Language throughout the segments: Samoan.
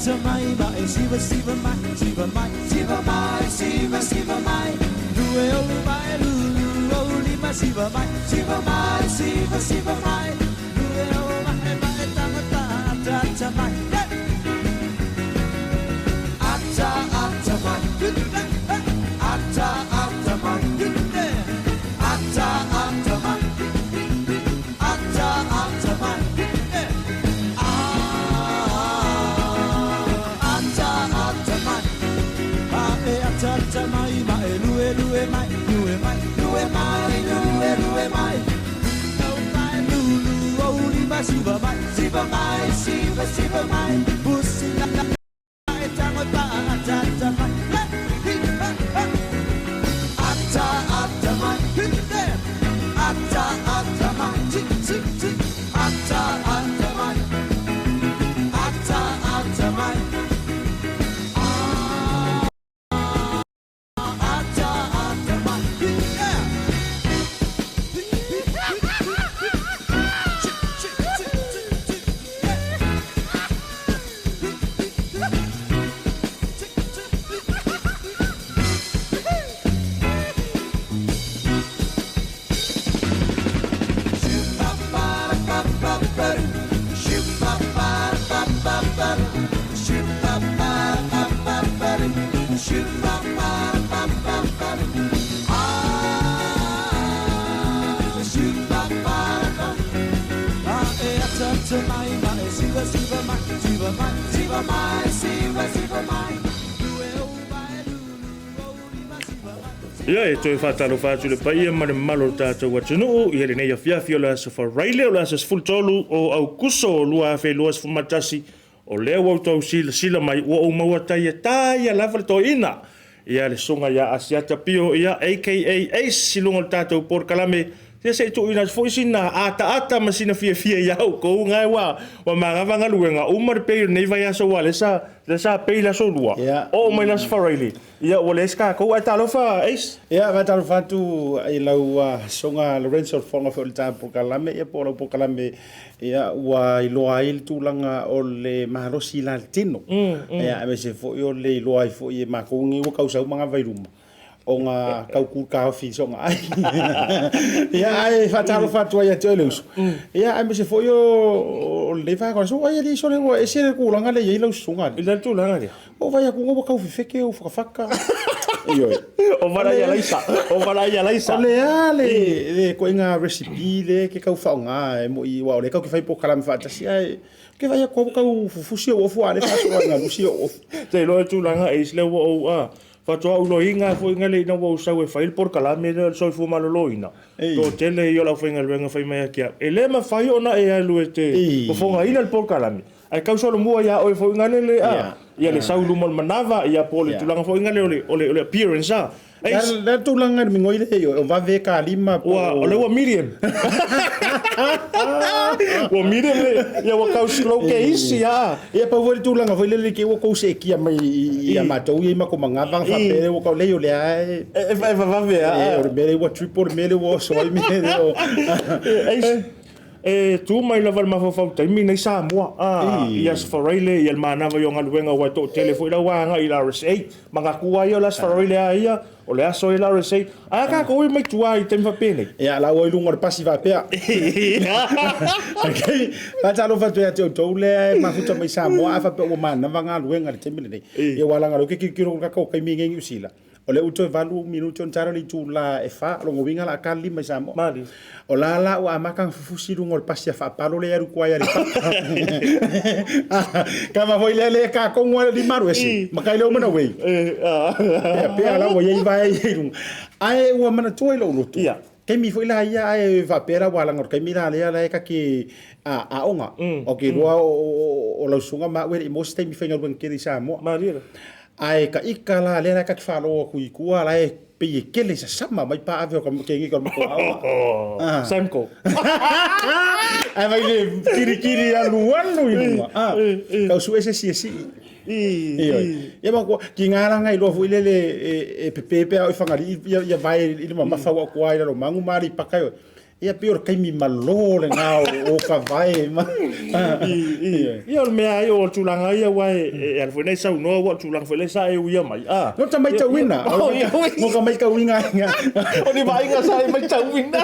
ata mai ma e siva siva mai siva mai siva mai siva siva mai lue o mai lu lu o lima siva mai siva mai siva siva mai lue o mai mai tangata ata ata mai. Hey! Ata ata mai, ata ata mai, ata ata mai, ata ata mai, ata ata mai, a e ata ata mai, ma e lue lue mai, lue mai, lue mai, lue lue mai, lu mai lu lu o lima siva mai, siva mai, siva siva mai, pusi la la. Ata ata mai, ata ata mai, ata ata mai, ata ata mai, ata ata mai, ata ata mai. Ia, e toe faatalofa atu i le paia ma le mamalu o le tatou atunuu i lenei afiafi o le aso Faraile o le aso 13 o Aukuso 2021. O lea ua outou silasila mai ua ou maua tai e taia lava le toeaina, ia le susuga ia Asiata Pio, ia aka Ace i luga o le tatou polokalame. Ia se i tuuina atu foi sina ataata ma sina fiafia ia outou nga ua manava galuega uma le pei o lenei vaiaso aua lea sa lea sa pei le aso lua oo mai le aso Faraile, ia ua leai se tatou ae talofa Ace. Ia faatalofa atu i lau susuga Lorenzo le Fofoga foi o le ta polokalame, ia po o lau polokalame Ia, ua iloa ai le tulaga o le malosi la le tino. Ia, aemaise foi o le iloa ai foi e matou nei ua kausau manava i luma, ona tau ku taofi i soga ai. Ia, ae faatalofa atu ai ia te oe le uso. Ia, aemaise foi o lenei vaega o le aso. Ai alii sole ua ese le tulaga lea e i ai lau susuga alii. I le tulaga lea. Ua ou vaai atu ua tau fefeke ou fakafaka. Ioe. O vala ia laisa. O vala ia laisa. O le a le le ituaiga recipe lea e te tau faaaoga e moi aua o lea tatou te fai polokalame faatasi ae ou te vaai atu lava ua tau fufusi ou ofu a o lea e faasolo atu ina lusi ou ofu. Te iloa le tulaga Ace lea ua ou a faatoa ou iloiina foi na le ina ua ou sau e fai le polokalame lea o le soifua maloloina. Toatele ia o le aufaigaluega fai mai ia te au, e le mafai ona e alu e te fofogaina le polokalame. Ae tau solomua ia oe foi na lele a ia le sau i luma o le manava ia po o le tulaga foi na le o le appearance a. Le a le tulaga i le migoi lea i oe, o vave ka lima po o. O lea ua medium. Ua medium le, ia ua tau slow ke isi a. Ia pau foi le tulaga foi lele ke ua tou seetia mai ia matou ia i matou manava ona faapea lea ua tau leai o lea e. E vavave a. O le mea lea ua triple le mea lea ua oso ai mea lea o. E tu mai lava le mafaufau i taimi nei Samoa, a, i Aso Faraile, ia le manava i o galuega aua e toatele foi la ua agai i le RSA. Manatu lava ia o le Aso Faraile a ia, o le aso ia le RSA. Ae a tatou e mai tua i taimi faapenei? Ia, la ua i luga o le pasi faapea. Okay. Faatalofa atu ia te outou lea e mafuta mai Samoa, a faapea ua manava galuega i le taimi lenei. Ia aua leaga o lea ou te tilotilo i le tatou taimi nei i Niu Sila. O lea ua toe 8 minute ona tatalo le itula e 4, o lona uiga o le a tali lima i Samoa. Malie. O la la ua amata ona fufusi i luga o le pasi a faapalo lea e alu tua i Aleipata. Kava foi lea le ka tonu lava le lima alu ese, ma kai lea mana wei. Pea pea la ua i ai vae ia i luga. Ae ua manatua i lou loto. Ia. Taimi foi la ia ae faapea la ua laga o le taimi la lea la e ta te aoga. Ou te iloa o lau susuga ma au e le i maua se taimi faigaluega tele i Samoa. Malie la. Ae ka ika la lea la e ta te faalogo atu i tua la e pei e kele sasama mai pa ave o ka keiki o le matou aoga. Samco. Ae vai le kirikiri alu alu i luga. Tau sue se isi e sii. Ioe. Ia ma kua, ki ngā ranga i loa foi lele e pepe pea o i Fagalii ia vae i le mamafa ua kua i lalo mangu ma ali paka ioe. Ia pei o le taimi malo lena o ka vae ma. Ia o le mea ai o tulaga ia aua e ala foi nei saunoa ua o tulaga foi lea sa e uia mai. Ah. No ta maitauina. Mo ka maitauina. O ni vaaiga sa e maitauina.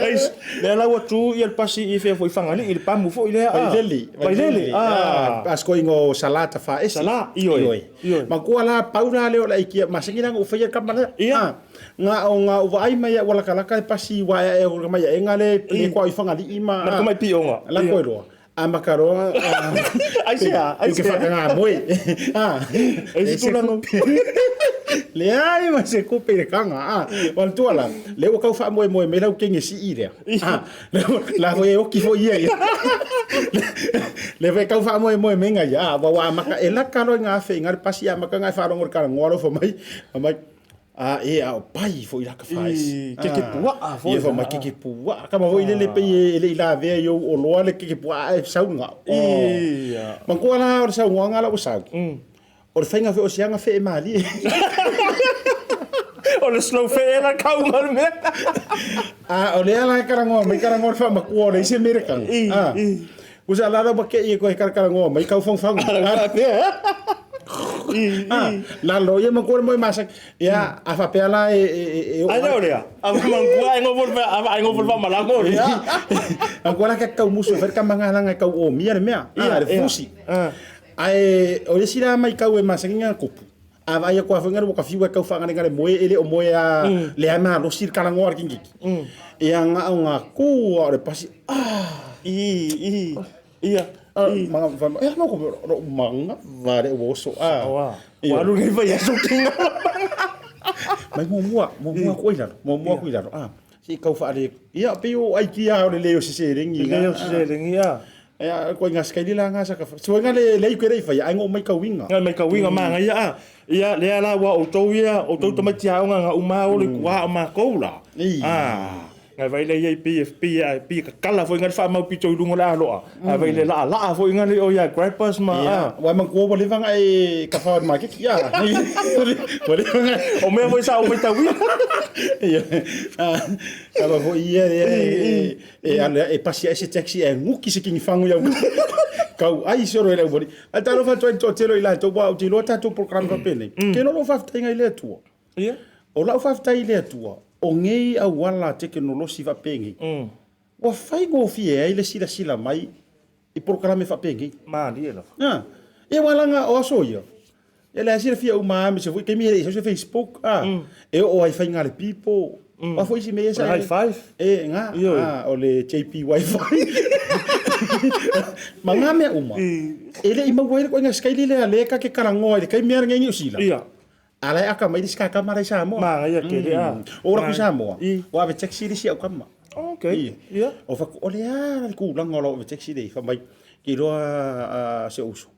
Eis, lea la ua tu ia le pasi i fea foi Fagalii i le pamu foi lea. Vailele. Vailele. Ah. Asko ingo sala ta fa esi. Sala, ioe. Ioe. Makua la pau la leo la ikia masengi la u faia kama lea. Ia. Nga o nga u vaai mai ua lakalaka le pasi ua ae o mai ae nga le le kwa i Fagalii ma Ma mai pionga. La koe loa. A makaroa. Ai se a, ai se. Ke whakanga moe. Ah. Ai se tulaga. Leai ma se kupe i le kanga. Ah. Wan tua la. Le ua kau wha moe moe me lau kenge si i rea. Ah. La foi e oki foi ia. Le foi kau wha moe moe me ngai. Ah. Wa wa maka e la kalo i ngā whe i ngā pasi a maka ngai wharongo le kara ngoa lo mai. Mai. A e a o pai foi la ka fais. I keke puaa foi. Ia foi mai keke puaa. Ka ma foi lele pe e le ila vea i o loa le keke puaa e saunga. Ia. Mangua la o le saunga la o sau. O le whainga fe o sianga fe e malie. O le slow fe e la kaunga le mea. A o le ala e karangoa mai karangoa le whamakua o le ise mere kanga. I. Kusa la la ke i ko e karakarangoa mai kau fang fang. La lo ia mangua mo masak. Ia a fa pe la e e. Ai leo lea. A mangua e ngofol a ngofol fa malango lea. Mangua la ka kau musu fer ka manga kau o mia le mea. A le fusi. Ai o le sila mai kau e masakinga kupu. A vai ko afonga ro ka fiwa kau whangare ngare moe ele o moe a le ama lo sir karangoa kingi. Ia nga o nga ku o le pasi. Ah. I. Ia. Manga va e mo ko ro manga va re o so a. Wa. Wa lu ngai vai aso kinga. Mai mo mua ko ila. Mo mua ko ila. Ah. Si kau fa le ia pe o ai kia o le leo se se rengi. Le leo se rengi ia. Ia ko nga skai la nga saka. So nga le le ko rei fa ai ngo mai ka winga. Nga mai ka winga ma nga ia a. Ia le ala wa o tou ia o tou tamaiti aoga nga uma o le kua o makou la. Ah. Ngai vai le ia i PFP a pi ka kala foi nga fa mau pito i lunga le aloa. A vai le la la foi nga le o ia grappers ma a. Wa man ko le vanga e ka fa ma ke ia. Wa le vanga o mea foi sa o mai tauia. Ia. Ah. Ka va foi ia e e ale e pasi ai se taxi e nguki se kingi fangu ia. Kau ai se ro ele bori. A talo fa toi to telo ila to wa o ti lo ta to program fa pene. Ke lo lo fa ftenga ile tua. Ia. O lau fa ftai ile tua. O ngei au wala teknolosi fa pengi. Ua fai ngofie ai le sila sila mai i programe fa pengi. Ma li la. Ah. E wala nga o so ia. E le sila fia uma me se foi ke mi ele se Facebook ah. E o ai fai ngale people. O foi si me sa. High five. E nga ah o le JP Wi-Fi. Manga me uma. Ele i mau ai ko nga skai le le ka ke karangoa le kai mea ngi usila. Ia. Ala aka mai ska ka mara Samoa. Ma ia ke le a. Ora ku Samoa. O ave taxi le si au kama. Okay. Ia. O fa o le a ku langa lo ave taxi le fa mai ki loa se uso.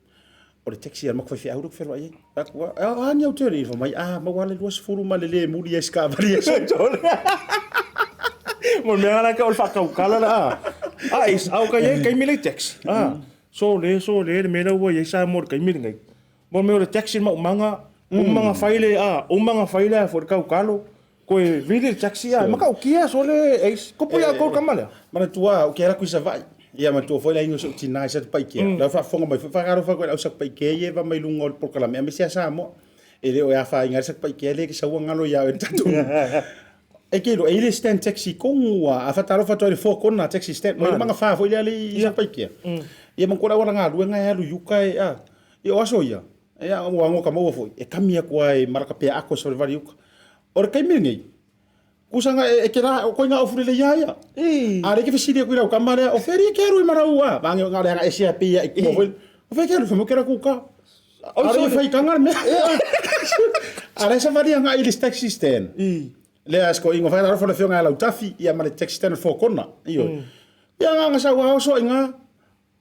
O le taxi al makwa fi au fe ai. A ku a ni au te fa mai a ma wale lua sfuru ma le le muri e ska varia so. Mo mea la ka o fa kau kala la. A is au ka ye kai mi le taxi. Ah. So le me la ua ye Samoa kai mi ngai. Mo me o le taxi ma manga umanga faile a umanga faile a for kau kalo koe vili taxi a maka o kia so le eis ko puia ko kamale mana tua o ke ra kuisa vai ia ma tua foi la ingo so tina sa pai kia la fa fonga mai fa garo fa ko au sa pai kia ye va mai lunga o por kala me me sia sa mo e le o ya fa inga sa pai kia le ke sa wa ngalo ia e tatu e ke lo e le stand taxi kongua a fa taro fa toi le fo kona taxi stand mo manga fa foi le ali sa pai kia ia man ko la wala ngalu nga ya lu yuka e a e o aso ia ia o ango ka maua foi e kamia kua e maraka pea ako so le vari uka o le kaimi nei kusanga e ke la ko nga ofure le ia ia a re ke fesili ku ira ka mare o feri ke ru mara ua bange nga le nga e sia pia e ko foi o fe ke ru mo ke ra ku ka o so fai kanga me a re sa vari nga i le taxi stand le as ko ingo fai la fo le fionga la utafi ia ma le taxi stand fo kona io ia nga nga sa wa so inga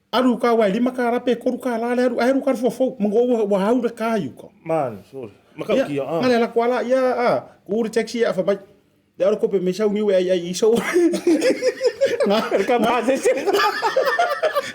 aru ka wai lima ka rape koru ka la le aru aru ka fo fo mongo wa hau le ka yuka man sorry maka kia a ngale la kwala ia a ku ri taxi a fa mai le aru ko pe me sau ni ai ai so nga ka ma se se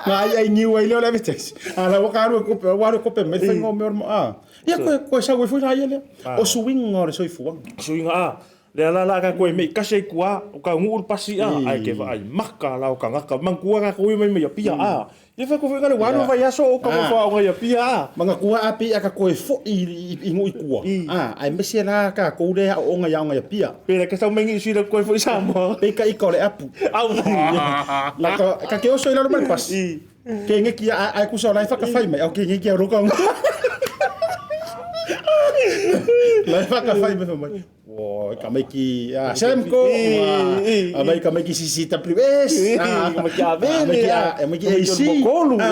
nga ai ai ni wai le le taxi a la wa ka aru ko pe wa aru ko pe me fa ngo me a ia ko ko sau foi la ia le o swing ngore soi fuang swing a Lea la la ka koe mei kasi ai kua, o ka ngu ul pasi a, ai ke wa ai maka la o kangaka, mangkua ka koe mai mai apia a. Ia fa ko fai ngale walu vai aso o ka mo fa o ia pia a. Manga kua a pe a ka koe fo i ngu i kua. A, ai mese la ka kou le a o nga ia pia. Pera ke sau mengi si le koe fo i Samoa. Pe ka i ka o le apu. Au. La ka ke oso i lalo mai pasi. Ke nge kia ai kusa o lai whakawhai mai. Au ke nge kia roka. Lai whakawhai mai mai. Wo, ka mai ki Semco, a mai ka mai ki CCWS, ka mai ki AVL, mai ki AC, Mokolu,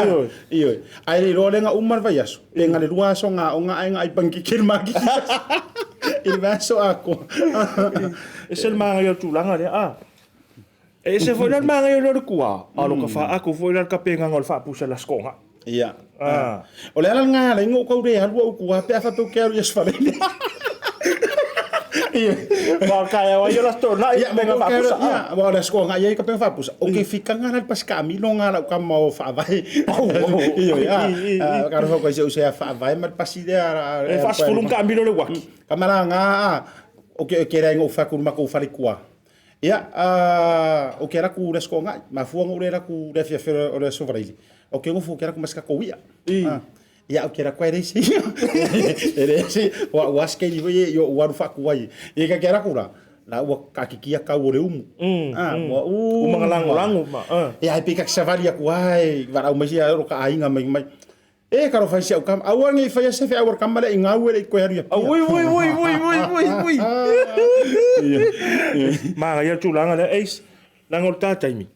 io. Ai le roa lenga umar vai aso. Lenga le rua aso nga o nga ai nga ai pangi ki maki. I le aso ako. E se manga yo tulanga le a. E se foi la manga yo le kua. A lo ka fa ako foi la ka penga ngol fa pusa la skonga. Ia. O le ala nga le ngo kau re halua u kua pe afa pe ke aru yes fale. Ma ka ya wa yo la sto na ia penga fa pusa. Ia, wa la skonga ia ka penga fa pusa. O ke fikanga na pas ka mi no nga la ka mo fa vai. Ia ia. Ka ro ko se o se fa vai ma pasi de ara. E fa sfulun ka mi le waki. Ka mala nga o ke ke re ngo fa ku ma ko fa le kua. Ia, o ke raku le skonga, ma fuanga o le raku le fia fera o le sovraili. O ke ngofu ke raku maska ko ia. Ia o ke raku ai si. Ere si, wa was ke ni yo wa ru fa ku ai. Ia ka ke raku la. La ua ka kikia ka o le umu. Wa u mangalango lango ma. Ia ai pe ka savali ku ai, va au mai sia ro ka ainga mai mai. E ka ro fai sia kam aua ngi fai se fe aua kam male inga ue le ko haru ia. Ui ui ui ui ui ui ui. Ma ia tulanga le ace langa o tata imi.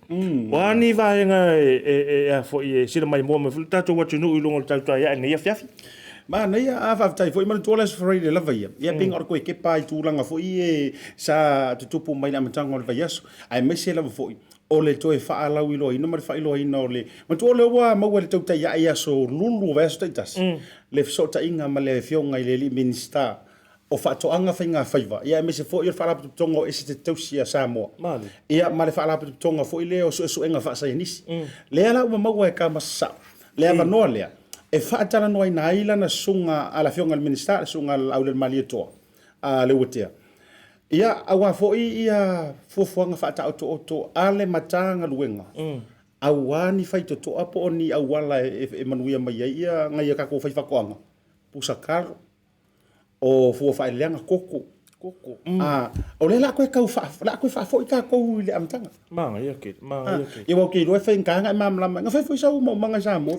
Wa ni vaenga e a fo i sila mai mo me tata wa tunu i lunga o tata ia nei fiafi. Ma nei a fa tai fo i manu tola se le lava ia. Ia pinga o koe ke pai tulanga fo i e sa tutupu mai na matanga o le vaiaso. Ai mese lava fo i o le toe whaalau i loa ina ma le whaailoa ina o le matua le ua maua le tautai ia ia so lulu o vaiaso taitasi. Le sota inga ma le fionga i le li minista o whaatoanga whainga whaiva. Ia mese fo i o le whaalapotopotoga o ese te tausi a Samoa. Ia ma le whaalapotopotoga fo i le o suesuenga whaasaianisi. Lea la ua maua e ka masasao. Lea vanoa lea. E whaatala noa ina aila na sunga a la fionga le minista, le sunga au le malia toa a le uatea. Ia aua foi ia fuafuaga faataoto'oto a le mataga luega auā ni faitoto'a po o ni auala e manuia mai ai ia gaia kakou faifakoaga pusa kalo o fua faaeleaga koko koko. O le la koe kau la koe faafo'i takou i le amataga. Magaia ke, magaia ke. Ia ua ke iloa e faigāga e mamalama ga fai foi sau maumaga sa mo.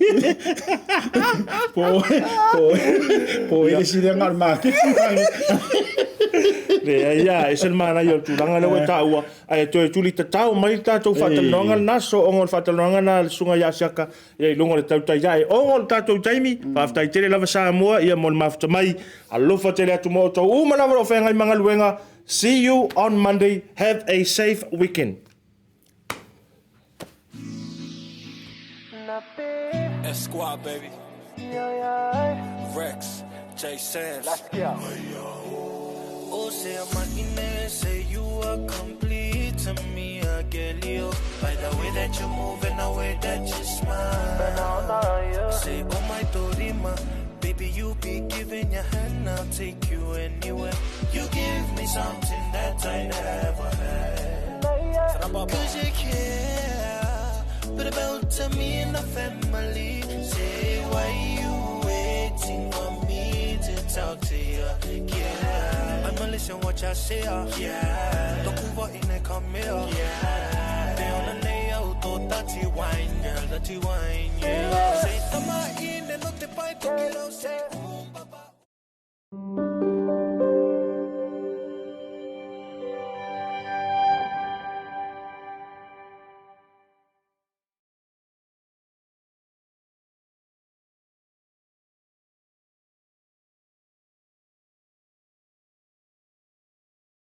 Po po po ele silega o le maketi. Le ia e se mana ia tulanga le wa taua ai toe tuli tatau mai tatou faataloga na so ongo le faataloga na le suga ia siaka ia i luga o le tautai ia e ongo le tatou taimi faafetai tele lava Samoa ia mo le mafuta mai alofa tele atu mo outou uma lava loo feagai magaluega. See you on Monday. Have a safe weekend. S Squad, baby. Rex, J Sands. Let's go. Oh, say I'm say you are complete to me, I get you. By the way that you move and the way that you smile. Say, oh my Dorima, baby, you be giving your hand, I'll take you anywhere. You give me something that I never had. Cause you care, but about to me and the family. Say, why you waiting for me to talk to you? Yeah. I'ma listen what I say, yeah. Tokuva ine come here, yeah. They on the nail, to dirty wine, girl, dirty wine, yeah. Say, tama ine, no te pai, toki say.